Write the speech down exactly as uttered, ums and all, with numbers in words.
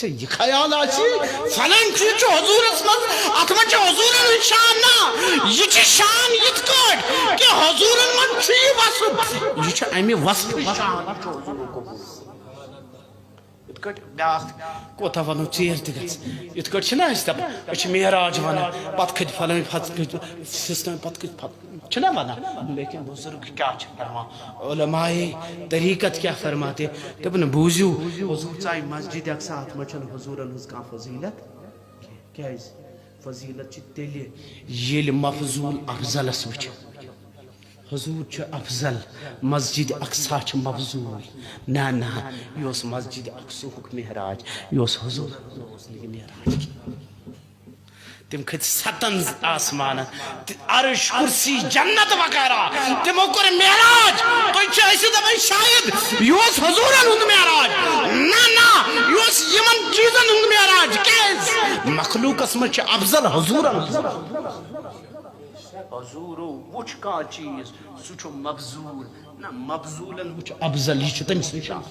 ژےٚ یہِ خیال آسہِ، فلٲنۍ چیٖز چھُ حضوٗرس منٛز، اتھ منٛز چھُ حضوٗرن ہُنٛد شان۔ نہ، یہِ چھِ شان یِتھ کٲٹھۍ کہِ حضوٗرن منٛز چھُ یہِ وصف۔ یہِ چھُ امہِ وصفٕچ شان۔ یِتھ کٲٹھۍ بیٛاکھ کوٗتاہ ونو، ژیٖرۍ تہِ گژھِ۔ یِتھ کٲٹھۍ چھِنہ أسۍ دپان، أسۍ چھِ معراج ونان، پتہٕ کھٔتۍ فلٲنۍ، پتہٕ کھٔتۍ سٕژنہِ، پتہٕ کھٔتۍ پتہٕ چھِنہ ونان۔ لیکن بزرگ کیٛاہ چھِ فرمان؟ علماء طریقت کیٛاہ فرماتے؟ دوٚپُن، بوٗزِو، حضوٗر ژایہِ مسجد اقصیٰ، اتھ منٛز چھنہٕ حضوٗرن ہٕنٛز کانٛہہ فضیلت۔ کیٛازِ؟ فضیلت چھِ تیٚلہِ، ییٚلہِ مفضول افضلس وٕچھِ۔ حضوٗر چھُ افضل، مسجد اقصیٰ چھِ مفضول۔ نہ، نہ، یہِ اوس مسجد اقصیٰ ہُک معراج، یہِ اوس حضوٗر، اوس نہٕ یہِ معراج کینٛہہ۔ تِم کھٔتۍ ستن آسمانن، تہٕ عرش، کرسی، جنت وغیرہ۔ تِمو کوٚر معراج۔ تُہۍ چھِ أسۍ دپان شاید یہِ اوس حضوٗرن ہُنٛد معراج۔ نہ، نہ، یہِ اوس یِمن چیٖزن ہُنٛد معراج۔ کیٛازِ؟ مخلوقس منٛز چھِ افضل حضوٗرن ہٕنٛز۔ حضوٗرو وُچھ کانٛہہ چیٖز، سُہ چھُ مبذول۔ نہ، مبذولن وُچھ افضل، یہِ چھُ تٔمۍ سٕنٛز شان۔